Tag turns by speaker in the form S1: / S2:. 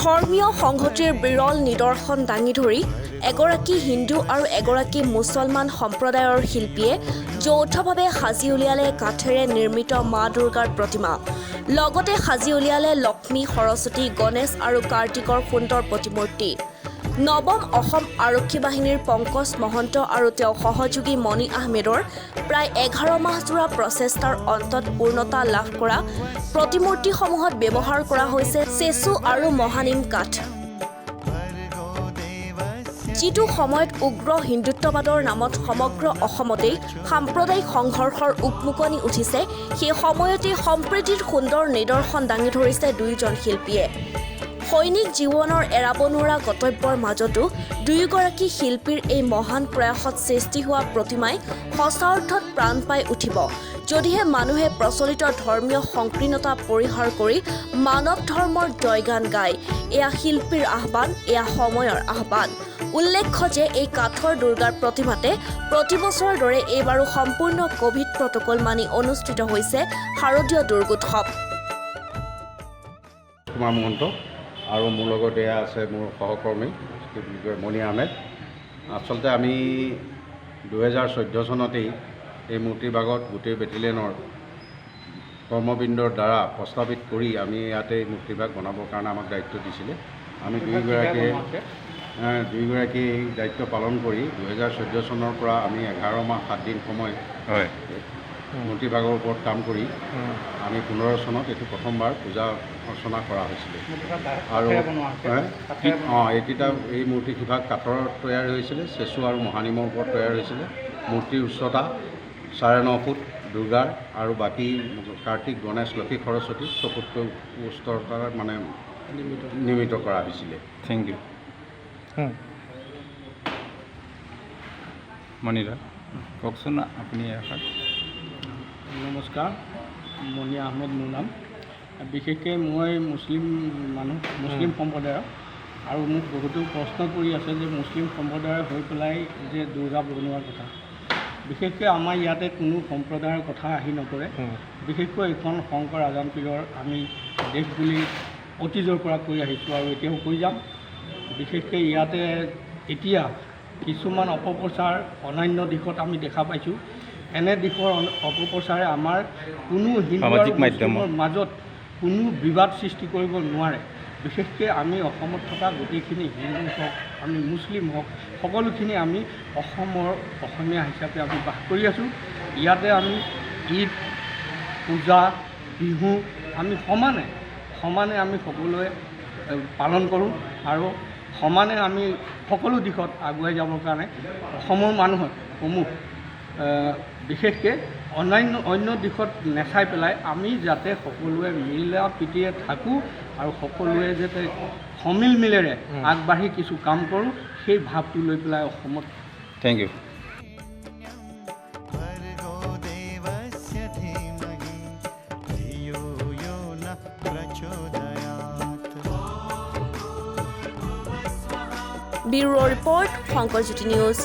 S1: ধৰ্মীয় সংহতিৰ বিৰল নিদৰ্শন দাঙি ধৰি এগৰাকী হিন্দু আৰু এগৰাকী মুছলমান সম্প্ৰদায়ৰ শিল্পীয়ে যৌথভাৱে সাজি উলিয়ালে কাঠেৰে নিৰ্মিত মা দুৰ্গাৰ প্ৰতিমা। লগতে সাজি উলিয়ালে লক্ষ্মী, সৰস্বতী, গণেশ আৰু কাৰ্তিকৰ সুন্দৰ প্ৰতিমূৰ্তি। নৱম অসম আৰক্ষী বাহিনীৰ পংকজ মহন্ত আৰু তেওঁৰ সহযোগী মণি আহমেদৰ প্ৰায় 11 মাহজোৰা প্ৰচেষ্টাৰ অন্তত পূৰ্ণতা লাভ কৰা প্ৰতিমূৰ্তিসমূহত ব্যৱহাৰ কৰা হৈছে চেচু আৰু মহানিম কাঠ। যিটো সময়ত উগ্ৰ হিন্দুত্ববাদৰ নামত সমগ্ৰ অসমতেই সাম্প্ৰদায়িক সংঘৰ্ষৰ উকমুকনি উঠিছে, সেই সময়তেই সম্প্ৰীতিৰ সুন্দৰ নিদৰ্শন দাঙি ধৰিছে দুয়োজন শিল্পীয়ে। সৈনিক জীৱনৰ এৰাব নোৱাৰা কৰ্তব্যৰ মাজতো দুয়োগৰাকী শিল্পীৰ এই মহান প্ৰয়াসত সৃষ্টি হোৱা প্ৰতিমাই সঁচা অৰ্থত প্ৰাণ পাই উঠিব, যদিহে মানুহে প্ৰচলিত ধৰ্মীয় সংকীৰ্ণতা পৰিহাৰ কৰি মানৱ ধৰ্মৰ জয়গান গায়। এয়া শিল্পীৰ আহ্বান, এয়া সময়ৰ আহ্বান। উল্লেখ্য যে এই কাঠৰ দুৰ্গাৰ প্ৰতিমাতে প্ৰতি বছৰৰ দৰে এইবাৰো সম্পূৰ্ণ কভিড প্ৰট'কল মানি অনুষ্ঠিত হৈছে শাৰদীয় দুৰ্গোৎসৱ।
S2: কুমাৰ মহন্ত আৰু মোৰ লগত এয়া আছে মোৰ সহকৰ্মী, কি বুলি কয়, মণি আহমেদ। আচলতে আমি 2014 চনতেই এই মূৰ্তিভাগত গোটেই বেটেলিয়নৰ কৰ্মবৃন্দৰ দ্বাৰা প্ৰস্তাৱিত কৰি আমি ইয়াতে এই মূৰ্তিভাগ বনাবৰ কাৰণে আমাক দায়িত্ব দিছিলে। আমি দুয়োগৰাকীয়ে এই দায়িত্ব পালন কৰি 2014 চনৰ পৰা আমি 11 মাহ 7 দিন সময় মূৰ্তিভাগৰ ওপৰত কাম কৰি আমি 15 চনত এইটো প্ৰথমবাৰ পূজা অৰ্চনা কৰা হৈছিলে। আৰু অঁ, এইকেইটা এই মূৰ্তি সিভাগ কাঠৰ তৈয়াৰ হৈছিলে, চেচু আৰু মহানিমৰ ওপৰত তৈয়াৰ হৈছিলে। মূৰ্তিৰ উচ্চতা 9.5 ফুট দুৰ্গাৰ আৰু বাকী কাৰ্তিক, গণেশ, লক্ষী, সৰস্বতী 6 ফুটকৈ উচ্চতাৰ মানে নিৰ্মিত কৰা হৈছিলে।
S3: Thank U. মণিদা, কওকচোন আপুনি এষাৰ।
S4: নমস্কাৰ, মণি আহমেদ মোৰ নাম। বিশেষকৈ মই মুছলিম মানুহ, মুছলিম সম্প্ৰদায়ৰ। আৰু মোক বহুতো প্ৰশ্ন কৰি আছে যে মুছলিম সম্প্ৰদায়ৰ হৈ পেলাই যে দুৰ্গা বনোৱাৰ কথা। বিশেষকৈ আমাৰ ইয়াতে কোনো সম্প্ৰদায়ৰ কথা আহি নপৰে। বিশেষকৈ এইখন শংকৰ আজান পীৰৰ আমি দেশ বুলি অতীজৰ পৰা কৈ আহিছোঁ আৰু এতিয়াও কৈ যাম। বিশেষকৈ ইয়াতে এতিয়া কিছুমান অপপ্ৰচাৰ অন্যান্য দিশত আমি দেখা পাইছোঁ। এনে দিশৰ অপপ্ৰচাৰে আমাৰ কোনো হিন্দু আৰু
S3: সামাজিক মাধ্যমত।
S4: মুছলিমৰ মাজত কোনো বিবাদ সৃষ্টি কৰিব নোৱাৰে। বিশেষকৈ আমি অসমত থকা গোটেইখিনি হিন্দু হওক, আমি মুছলিম হওক, সকলোখিনি আমি অসমৰ অসমীয়া হিচাপে আমি বাস কৰি আছোঁ। ইয়াতে আমি ঈদ, পূজা, বিহু আমি সমানে সমানে আমি সকলোৱে পালন কৰোঁ আৰু সমানে আমি সকলো দিশত আগুৱাই যাবৰ কাৰণে অসমৰ মানুহে সমূহ বিশেষকৈ অন্যান্য অন্য দিশত নেচাই পেলাই আমি যাতে সকলোৱে মিলা প্ৰীতিৰে থাকোঁ আৰু সকলোৱে যাতে সমিল মিলেৰে আগবাঢ়ি কিছু কাম কৰোঁ, সেই ভাৱটো লৈ পেলাই অসমত
S3: thank U.
S5: भर्गो देवस्य धीमहि धियो यो न प्रचोदयात्।
S1: Bureau report, Shankarjyoti news.